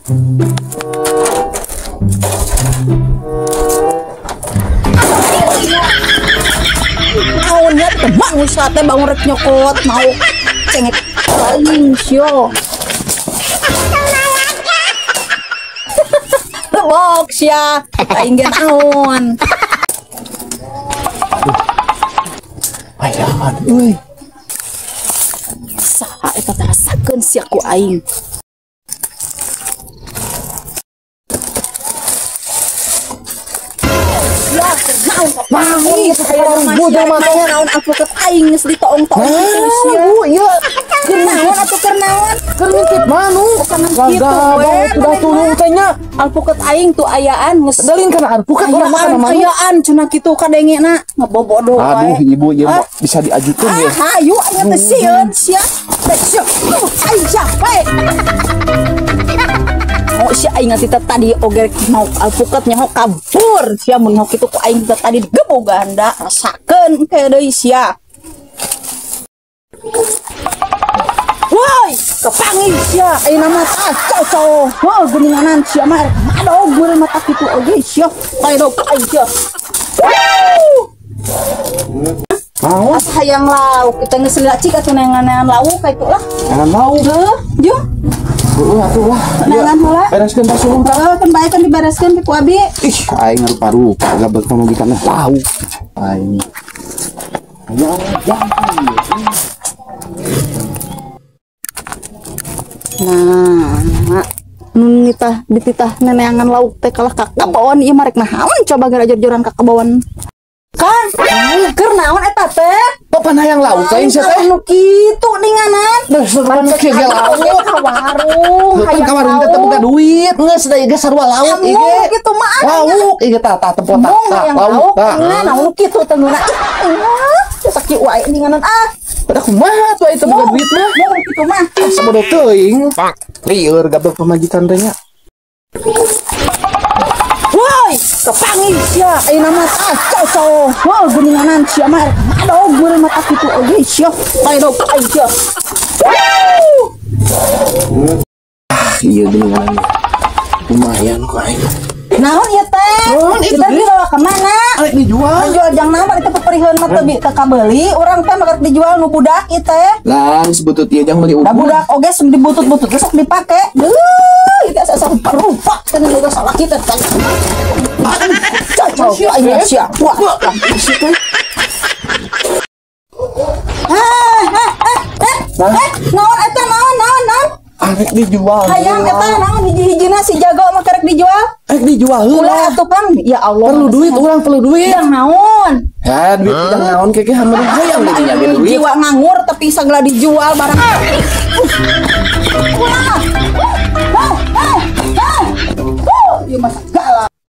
Naonnya tebang sate bangun rek nyokot mau cengek aing sio. Rebok sia, aing ge naon. Ayahan euy. Saha eta teh rasakeun sia ku aing. Mangi bodoh mah naon alpukat aing geus ditoong-toong kitu sia. Ieu keur naon atuh keur naon? Keur ngintip manu. Kitu we. Udah tulung teh nya. Alpukat aing tuh ayaan geus dalin kana alpukat urang mah kana manu. Ayaan cenah kitu kadengena ngabobodo wae. Aduh ibu ieu bisa diajukeun ye. Hayu aing teh sieun sia. Teh sia. Aing capek. Oh si aing teh tadi oge mau alpukat nyaho kabur sia mun kitu ku aing teh tadi digebog ganda rasakeun ke deui sia. Woi, kepanggih sia ayeuna mah kacau. Heuh geuninganan sia mah madog meureun mata kitu oge sia. Paedog aing sia. Naon? Asa hayang lauk, kita geus lila cik atuh neangan lauk ka itu lah. Neangan lauk. Heuh, jeung. Heuh atuh lah. Neangan heula. Bereskeun tas sulung tah. Heuh, kan bae kan dibereskeun ku abi. Ih, aing ngarupa-rupa gabeg pamajikan lauk. Aing. Ya, nah, nun nitah dititah neneangan lauk teh kalah ka kabawan ieu marek naon coba gara jor-joran ka kabawan. Kan, keur naon eta teh? Papan hayang lauk aing sia teh. Nu kitu ninganan. Geus pan kieu ge lauk ka warung. Hayang ka warung teh boga duit, geus da ieu sarua lauk ieu ge. Kitu mah. Lauk ieu tah tah tempo tah. Lauk tah. Naon kitu teh ngeuna. Sakieu wae ninganan ah. Pada kumaha tuh itu boga duit mah. Mun kitu mah. Sabodo teuing. Lieur gablek pamajikan teh nya. Woi, kepanggih sia ayeuna mah kacau. Heuh geuninganan sia mah madog meureun mata kitu oge sia. Paedog aing sia. Ah, ieu geuninganan. Lumayan ku aing. Naon ieu teh? Kita dibawa ka mana? Arek dijual. Dijual jang naon itu peperiheun mah teu kabeuli, urang teh mah dijual nu budak ieu teh. Lah, geus butut ieu jang meuli Da budak oge dibutut-butut sok dipake. Deuh, ieu asa rupa cenah boga salah kita teh. Cocok aing sia. Wah, naon eta naon naon naon? Arek dijual. Hayang eta naon hiji-hijina si jago mah kerek dijual? Arek dijual heula. Ulah atuh Pang. Ya Allah. Perlu duit urang perlu duit. Jang naon? Ya duit jang naon keke hamun hayang deui nya duit. Jiwa nganggur tapi sagala dijual barang.